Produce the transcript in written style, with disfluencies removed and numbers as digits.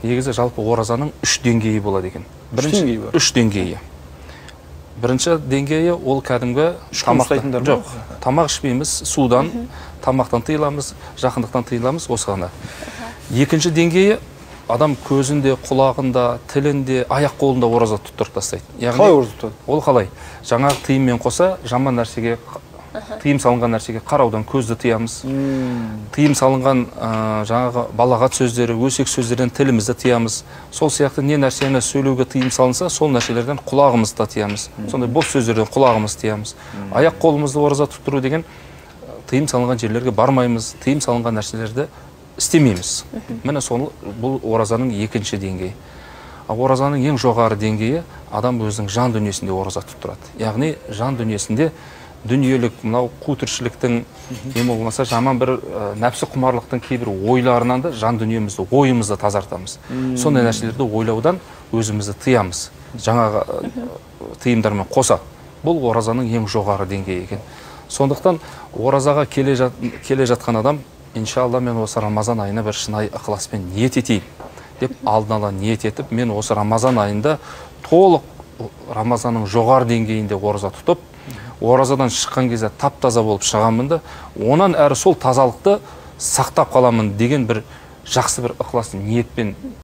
Негізі жалпы оразаның 3 деңгейі болады екен. Үш деңгейі бар. 3 деңгейі. Бірінші деңгейі ол кәдімгі тамақ. Жоқ, тамақ ішпейміз, судан, тамақтан тыйыламыз, жақындықтан тыйыламыз, осы ғана. Екінші деңгейі адам көзінде, құлағында, тілінде, аяқ қолында ораза тұттырып тастайды. Яғни, қалай ораза тұтады? Ол қалай? Жаңағы тыйыммен қоса жаман нәрсеге, тыйым салынған нәрсеге қараудан көзді тыямыз. Тыйым салынған жаңағы балағат сөздері, өсек сөздерден тілімізді тыямыз. Сол сияқты не нәрсені сөйлеуге тыйым салынса, сол нәрселерден құлағымызды да тыямыз. Сондай бос сөздерден құлағымызды тыямыз. Аяқ қолымызды ораза тұттыру деген тыйым салынған жерлерге бармаймыз, тыйым салынған нәрселерді істемейміз. Міне сол, бұл оразаның екінші деңгейі. Ал оразаның ең жоғары деңгейі адам өзінің жан дүниесінде ораза тұттырады. Яғни жан дүниесінде дүниелік мынау қу тіршіліктің, ең болмаса жаман бір нәпсі құмарлықтың кейбір ойларынан да жан дүниемізді, ойымызды тазартамыз. Сондай нәрселерді ойлаудан өзімізді тыямыз. Жаңағы тыйымдармен қоса. Бұл оразаның ең жоғары деңгейі екен. Сондықтан оразаға келе жатқан адам, иншалла мен осы Рамазан айына бір шынайы ықыласпен ниет етейін деп алдын ала ниет етіп, мен осы Рамазан айында толық Рамазанның жоғары деңгейінде ораза тұтып, оразадан шыққан кезде тап-таза болып шығамын да, онан әрі сол тазалықты сақтап қаламын деген бір жақсы бір ықылас ниетпен